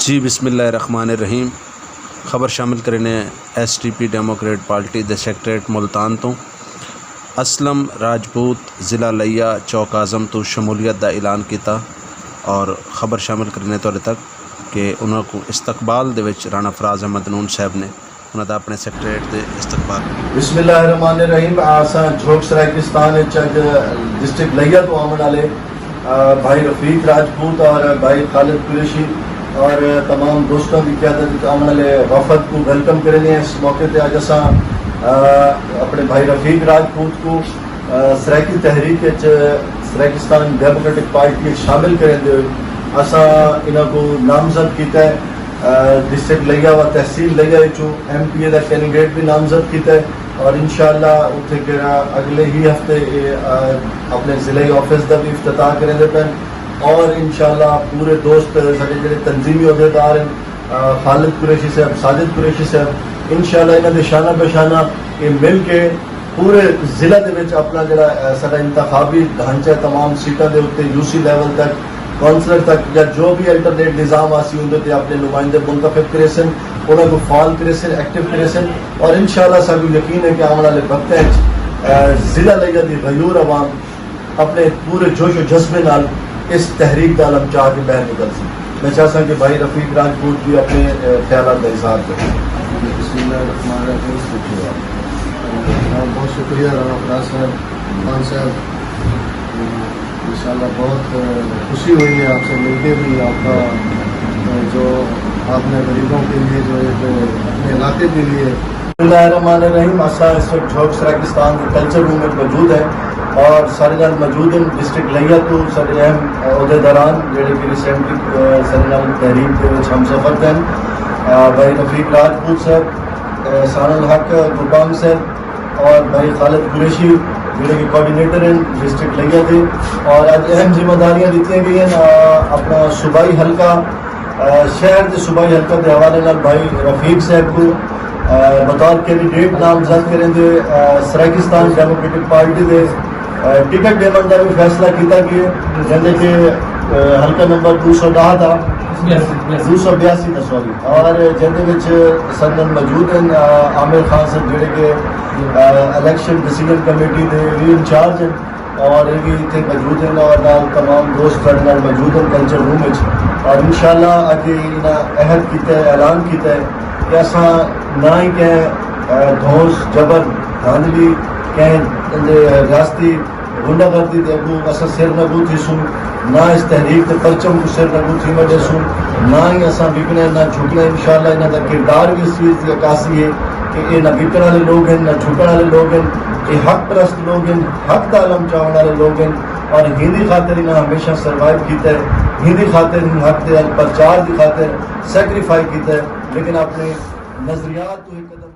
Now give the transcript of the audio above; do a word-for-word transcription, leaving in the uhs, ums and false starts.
جی، بسم اللہ الرحمن الرحیم۔ خبر شامل کرینے S D P democrat party دے سیکریٹریٹ ملتان توں۔ اسلم راجپوت ضلع لیا چوک اعظم توں شمولیت دا اعلان کیتا اور خبر شامل کرینے تہاڈے تک کہ انہاں کوں استقبال دے وچ رانا فراز احمد نون صاحب نے انہاں دا اپنے سیکریٹریٹ دے استقبال۔ بسم اللہ الرحمن الرحیم۔ اساں جھوک سرائیکستان وچ اج ڈسٹرکٹ لیا توں آوݨ والے آ، بھائی رفیق راجپوت اور بھائی خالد قریشی اور تمام دوستاں دی قیادت وچ آوݨ والے وفد کوں ویلکم کریندے ہیں۔ اس موقع تے اج اساں، آ، اپݨے بھائی رفیق راجپوت کوں، آ، سرائیکی تحریک وچ سرائیکستان ڈیموکریٹک پارٹی وچ شامل کریندے ہوئے اساں انہاں کوں نامزد کیتا ہے۔ آ، ڈسٹرکٹ لیا و تحصیل لیا وچوں M P a the candidate بھی نامزد کیتا ہے اور انشاءاللہ اتھے جیڑھا اگلے ہی ہفتے اے، آ، اپنے ضلعی آفس دا بھی افتتاح کریندے پئن اور انشاءاللہ پورے دوست ساڈے جیڑھے تنظیمی عہدیدار ہیں، آ، خالد قریشی صاحب، ساجد قریشی صاحب، انشاءاللہ انہاں دے شانہ بشانہ اے مل کے پورے ضلع دے وچ اپنا جیڑھا، آ، ساڈا انتخابی ڈھانچہ ہے، تمام سیٹاں دے اتے یو سی لیول تک، کونسلر تک یا جو بھی الٹرنیٹ نظام آسی اوندے تے اپنے نمائندے منتخب کریسن، انہاں کوں فعال کریسن، ایکٹیو کریسن اور انشاءاللہ ساکوں یقین ہے کہ آوݨ والے وقتاں وچ، آ، ضلع لیا دی غیور عوام اپنے پورے جوش و جذبے نال اس تحریک دا علم چا کے باہر نکلسی۔ میں چاہساں کہ بھائی رفیق راجپوت بھی اپنے، آ، خیالات دا اظہار کریں۔ بسم اللہ الرحمن الرحیم۔ بہت شکریہ رانا فراز صاحب، خان صاحب۔ انشاءاللہ بہت، آ، خوشی ہوئی ہے آپ سے مل کے بھی، آپ کا، آ، جو آپ نے غریبوں کے لیے جو ایک، آ، اپنے علاقے کے لیے۔ بسم اللہ الرحمن الرحیم۔ اساں اس وقت جھوک سرائیکستان دے کلچر روم وچ موجود ہیں اور ساڈے نال موجود ہیں ڈسٹرکٹ لیا توں ساڈے اہم عہدیداران جڑے کہ ریسنٹلی، آ، ساڈے نال تحریک دے وچ ہم سفر تھے۔ آ، بھائی رفیق راجپوت صاحب، آ، سان الحق گربانگ صاحب، اور بھائی خالد قریشی جڑے کہ کوآرڈینیٹر ہیں ڈسٹرکٹ لیا دے، اور اج اہم ذمہ داریاں دتیاں گئی ہیں، آ، اپنا صوبائی حلقہ، آ، شہر دے صوبائی حلقہ دے حوالے نال بھائی رفیق صاحب کو، آ، بطور کینڈیڈیٹ نامزد کریں دے، آ، سرائیکستان ڈیموکریٹک پارٹی دے، آ، ٹکٹ ڈیون دا بھی فیصلہ کیتا گیا، جیندے کہ، آ، حلقہ نمبر دو سو ݙاہ دا، دو سو بیاسی دا، سوری، اور جیندے وچ ساڈے نال موجود ہیں، آ، عامر خان صاحب جڑے کہ، آ، الیکشن ڈیسیژن کمیٹی دے بھی انچارج ہیں اور یہ بھی اتنے موجود ہیں اور نال تمام دوست ساڈے نال موجود ہیں کلچر روم وچ۔ اور انشاءاللہ اج انہاں عہد کیتا ہے، اعلان کیتا ہے کہ اساں نہ ہی کہیں، آ، دھونس، جبر، دھاندلی، کہیں ریاستی غنڈہ گردی دے اگوں اساں سر نہ گو تھیسوں، نہ اس تحریک دے پرچم کوں سر نہ گو تھیوݨ ݙیسوں، نہ ہی اساں وکݨے نہ جھکݨے۔ انشاءاللہ انہاں دا کردار وی اس چیز دی عکاسی ہے کہ اے نہ وکݨ والے لوگ ہن، نہ جھکݨ والے لوگ ہن، اے حق پرست لوگ ہن، حق دا علم چاوݨ والے لوگ ہن، اور ہیندی خاطر انہاں ہمیشہ سروائیو کیتا ہے، ہیندی خاطر، ہن حق دے پرچار دی خاطر سیکریفائی کیتا ہے، لیکن اپݨے نظریات توں ہک قدم